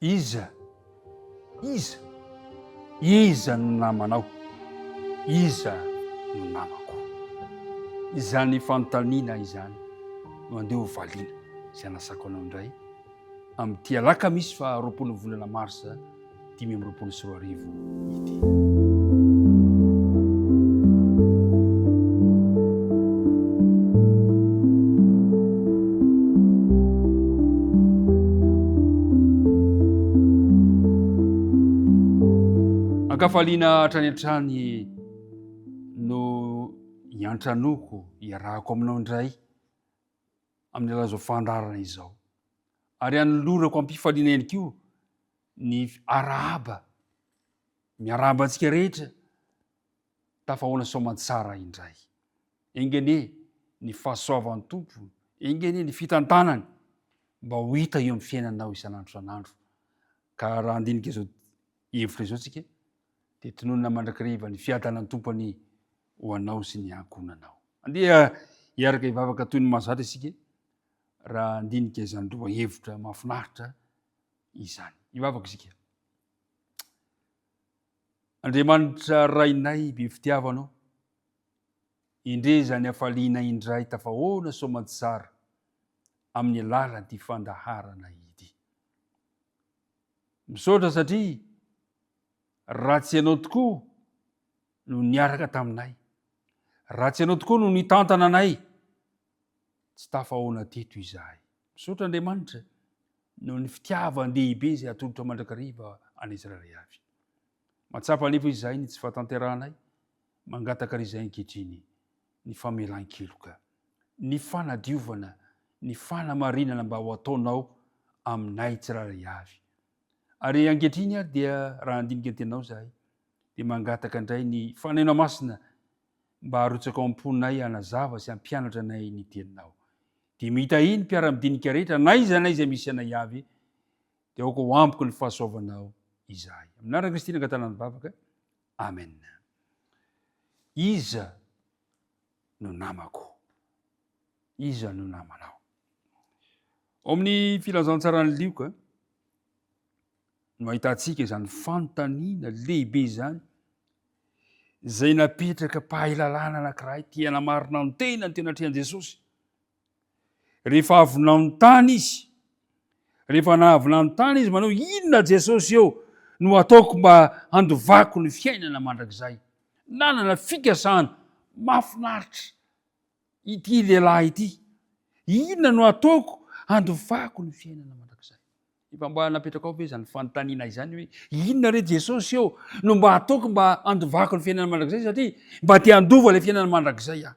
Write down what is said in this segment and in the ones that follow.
Iza? Iza? Iza no namanao? Iza no namako? Izany fanontaniana izany no andeha ho valiana izay anasako anao indray amin'ity alakamisy faha 20 ny volana marsa 2025 ity. Ankafaliana hatrany hatrany no iantranoko iarahako aminao indray amin'ny alalan'izao fandaharana izao. Ary anolorako am-pifaliana ihany koa ny arahaba, miarahaba antsika rehetra tafahoana soamantsara indray. Enga anie ny fahasoavan'ny Tompo, enga anie ny fitantanany mba ho hita eo amin'ny fiainanao isan'andro isan'andro. Ka raha handinika izao hevitra izao tsika dia tononina mandrakariva ny fiadanan'ny Tompo anie ho anao sy ny ankohonanao. Andeha hiaraka hivavaka toy ny mahazatra isika raha handinika izany lohahevitra mahafinaritra izany. Hivavaka isika. Andriamanitra Rainay be fitiavana ô, indre izany hafaliana indray tafahoana soamantsara amin'ny alalan'ity fandaharana ity. Misaotra satria raha tsy ianao tokoa no niaraka taminay, raha tsy ianao tokoa no nitantana anay, tsy tafahoana teto izahay. Misaotra Andriamanitra noho ny fitiavan-dehibe izay atolotra mandrakariva anay tsirairay avy. Mahatsapa anefa izahay ny tsy fahatanterahanay, mangataka ary izahay ankehitriny ny famelan-keloka, ny fanadiovana, ny fanamarinana mba ho ataonao aminay tsirairay avy. Ary ankehitriny ary dia raha handinika ny teninao izahay, dia mangataka indray ny Fanahinao Masina mba harotsaka ao am-ponay hanazava sy hampianatra anay ny teninao. Dia mitahia ny mpiara-midinika rehetra n'aiza n'aiza misy anay avy, dia aoka ho ampoky ny fahasoavanao izahay. Amin'ny anaran'i Kristy nangatahana ny vavaka. Amen. Iza no namako? Iza no namanao? Ao amin'ny filazantsaran'i Lioka no ahitantsika izany fanontaniana lehibe izany izay napetraka mpahay lalàna anankiray te hanamarina ny tenany teo anatrehan'i Jesosy. Rehefa avy nanontany izy, rehefa avy nanontany izy manao inona Jesosy eo no ataoko mba handovako ny fiainana mandrakizay. Nanana fikasana mahafinaritra ity lehilahy ity. Inona no ataoko handovako ny fiainana mandrakizay? Efa mba napetrakao ve izany fanontaniana izany hoe inona re Jesosy eo no mba ataoko mba handovako ny fiainana mandrakizay satria mba te handova ilay fiainana mandrakizay aho.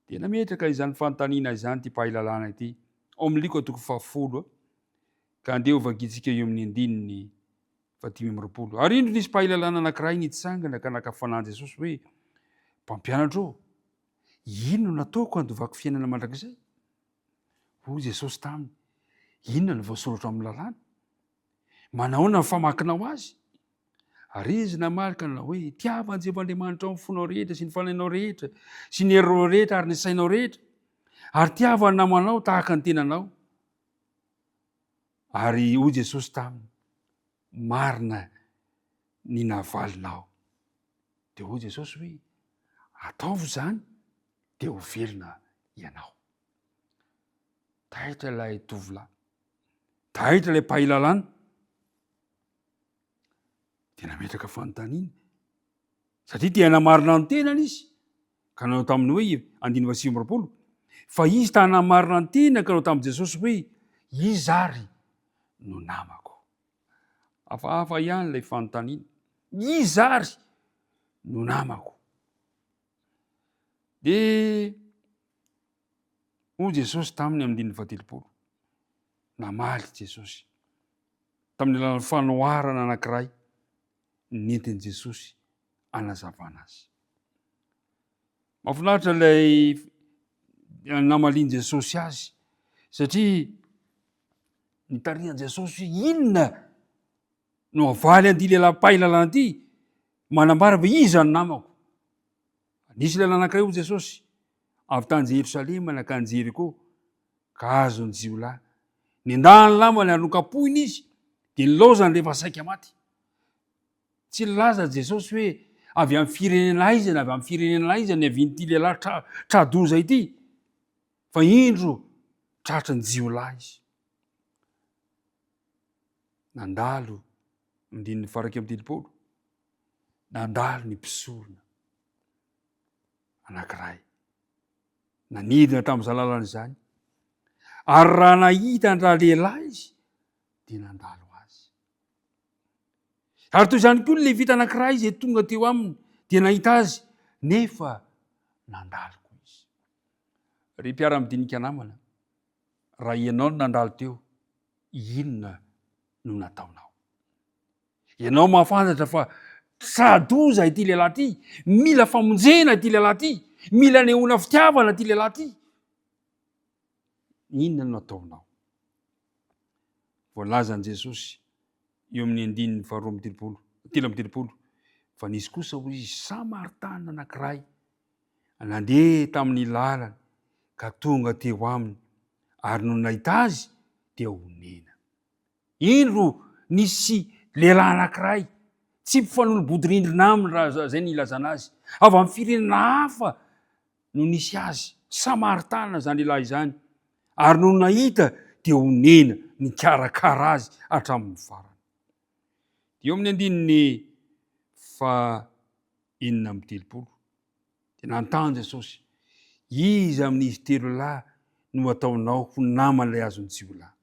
Dia nametraka izany fanontaniana izany ity mpahay lalàna ity ao amin'ny Lioka toko fahafolo ka andeha hovakintsika eo amin'ny andininy fahadimy amby 20. Ary indro nisy mpahay lalàna anankiray nitsangana ka naka fanahy Jesosy hoe mpampianatra ô, inona no nataoko handovako fiainana mandrakizay? Hoy Jesosy taminy, Inona no voasoratra ao amin'ny lalàna? Manahoana ny famakinao azy? Ary izy namaly ka nanao hoe, Tiava an'i Jehovah Andriamanitrao amin'ny fonao rehetra sy ny fanahinao rehetra sy ny herinao rehetra ary ny sainao rehetra, ary tiava ny namanao tahaka ny tenanao. Ary hoy Jesosy taminy, Marina ny navalinao. Dia hoy Jesosy hoe, Ataovy izany dia ho velona ianao. Taitra ilay tovolahy. Taitra ilay mpahay lalàna. Dia nametraka fanontaniana. Satria te hanamarina ny tenany izy. Ka nanao taminy hoe, andininy faha 29, fa izy ta hanamarina ny tenany ka nanao tamin'i Jesosy hoe, Iza ary no namako? Hafahafa ihany ilay fanontaniana. Iza ary no namako? Dia hoy Jesosy taminy amin'ny andininy faha-30, namaly Jesosy tamin'ny alalan'ny fanoharana anankiray nentin'i Jesosy hanazavana azy. Mahafinaritra ilay namalian'i Jesosy azy satria nitarihan'i Jesosy hoe inona no havaly an'ity lehilahy mpahay lalàna ity manambara fa iza ny namako. Nisy lehilahy anankiray hoy Jesosy avy tany Jerosalema nankany Jeriko ka azon'ny jiolahy. Nendahany lambany ary nokapohiny izy. Dia nilaozany rehefa saika maty. Tsy nilaza Jesosy hoe avy amin'ny firenena aiza na avy amin'ny firenena aiza niavian'ity lehilahy tra, tra-doza ity, fa indro tratry ny jiolahy izy. Nandalo, andininy faha 31, nandalo ny mpisorona anankiray. Nanidina tamin'izany lalana izany, ary raha nahita an-dralehilahy izy, dia nandalo azy. Ary toy izany koa ny Levita anankiray izay tonga teo aminy dia nahita azy, nefa nandalo koa izy. Ry mpiara-midinika namana, raha ianao no nandalo teo, inona no nataonao? Ianao mahafantatra fa tra-doza ity lehilahy ity, mila famonjena ity lehilahy ity, mila anehoana fitiavana ity lehilahy ity. Inona no nataonao? Voalazan'i Jesosy eo amin'ny andininy faharoa amby telopolo, 33, fa nisy kosa hoy izy Samaritana anankiray nandeha tamin'ny lalany ka tonga teo aminy, ary nony nahita azy dia onena. Indro nisy lehilahy anankiray, tsy mpifanolo-bodirindrina aminy raha izay ny ilazana azy, avy amin'ny firenena hafa no nisy azy, Samaritana izany lehilahy izany, ary nony nahita dia onena nikarakara azy hatramin'ny farany. Dia eo amin'ny andininy faha 36 dia nanontany Jesosy, Iza amin'izy telo lahy no ataonao ho naman'ilay azon'ny jiolahy?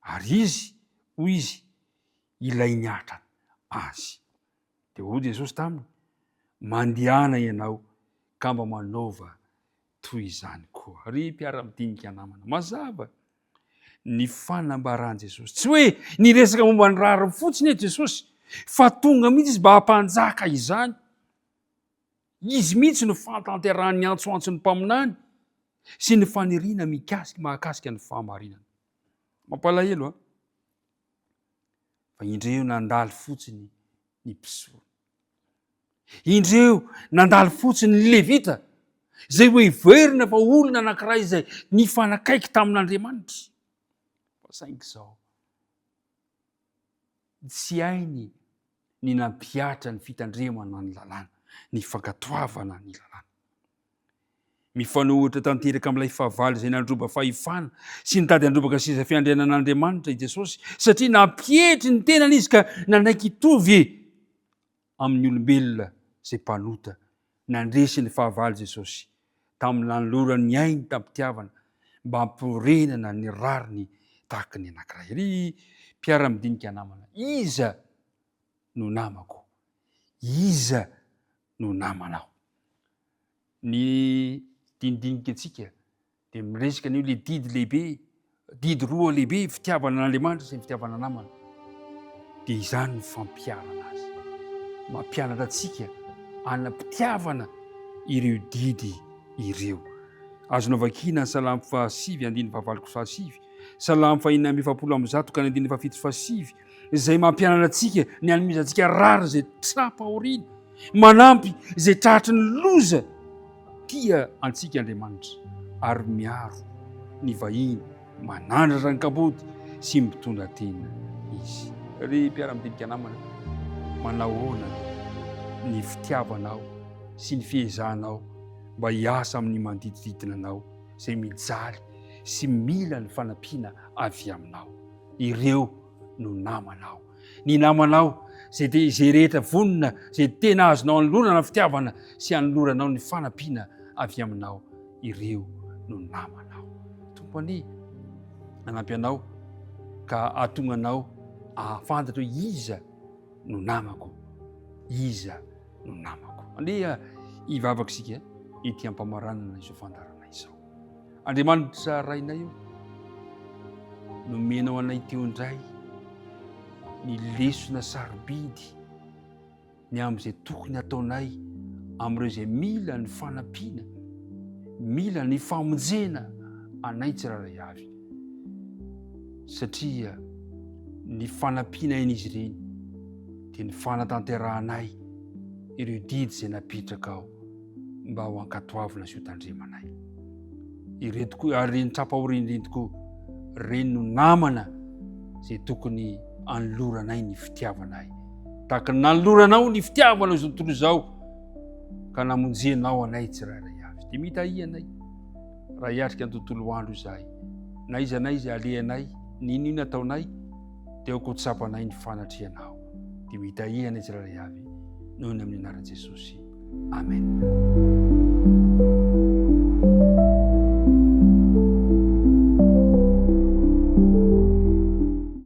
Ary izy, hoy izy, ilay niatra azy. Dia hoy Jesosy taminy, Mandehana ianao ka mba manaova toy izany koa. Ry mpiara-midinika namana, mazava ny fanambaran'i Jesosy. Tsy hoe niresaka momba ny rariny fotsiny eto Jesosy, fa tonga mihitsy izy mba hampanjaka izany. Izy mihitsy no fahatanterahan'ny antsoantson'ny mpaminany sy ny faniriana mikasika mahakasika ny fahamarinana. Mampalahelo an! Fa indreo nandalo fotsiny ny mpisorona. Indreo nandalo fotsiny ny Levita, izay ho heverina fa olona anankiray izay nifanakaiky tamin'Andriamanitra. Fa saingy izao, tsy hainy ny nampihatra ny fitandremana ny lalàna, ny fankatoavana ny lalàna. Mifanohitra tanteraka amin'ilay fahavalo izay nandroba fahefana sy nitady handrobaka seza fiandrianan'Andriamanitra i Jesosy, satria nampietry ny tenany izy ka nanaiky hitovy amin'ny olombelona izay mpanota. Nandresy ny fahavalo Jesosy tamin'ny nanolorany ny ainy tamim-pitiavana mba hampiorenana ny rariny tahaka ny anankiray. Ry mpiara-midinika namana, iza no namako? Iza no namanao? Ny dinidinika antsika dia miresaka an'io le didy lehibe, didy roa lehibe, fitiavana an'Andriamanitra sy ny fitiavana namana. Dia izany ny fampiharana azy. Mampianatra antsika hanam-pitiavana ireo didy ireo. Azonao vakiana ny Salamo fahasivy andininy fahavalo sy fahasivy, Salamo fahenina amby 140 ka ny andininy fahafito sy fahasivy, izay mampianatra antsika ny hanomezantsika rariny izay tra-pahoriana, manampy izay tratry ny loza. Tia antsika Andriamanitra ary miaro ny vahiny, manandratra ny kamboty sy mitondra tena izy. Ry mpiara-midinika namana, manahoana ny fitiavanao sy ny fiezahanao mba hiasa amin'ny manodidididina anao izay mijaly sy mila ny fanampiana avy aminao? Ireo no namanao. Ny namanao izay dia izay rehetra vonona, izay tena azonao anolorana fitiavana sy anoloranao ny fanampiana avy aminao, ireo no namanao. Tompo anie hanampy anao ka hahatonga anao hahafantatra hoe iza no namako, iza no namako. Andeha hivavaka isika ety am-pamaranana izao fandaharana izao. Andriamanitra Rainay o, nomenao anay teo indray ny lesona sarobidy ny amin'izay tokony hataonay amin'ireo izay mila ny fanampiana, mila ny famonjena anay tsirairay avy. Satria ny fanampiana ain'izy ireny dia ny fanatanterahanay ireo didy izay napetrakao mba ho ankatoavina sy hotandremanay. Ireto koa, ary ireny trapahoriana ireny tokoa, ireny no namana. izay tokony anoloranay ny fitiavanay. Tahaka ny nanoloranao ny fitiavanao izao tontolo izao ka namonjenao anay tsirairay avy. Dia mitahia anay raha hiatrika ny tontolo andro izahay. Na iza na iza alehanay, n'inon'inona ataonay, dia aoka ho tsapanay ny fanatrehanao. Dia mitahia anay tsirairay avy noho ny amin'ny anaran'i Jesosy. Amen.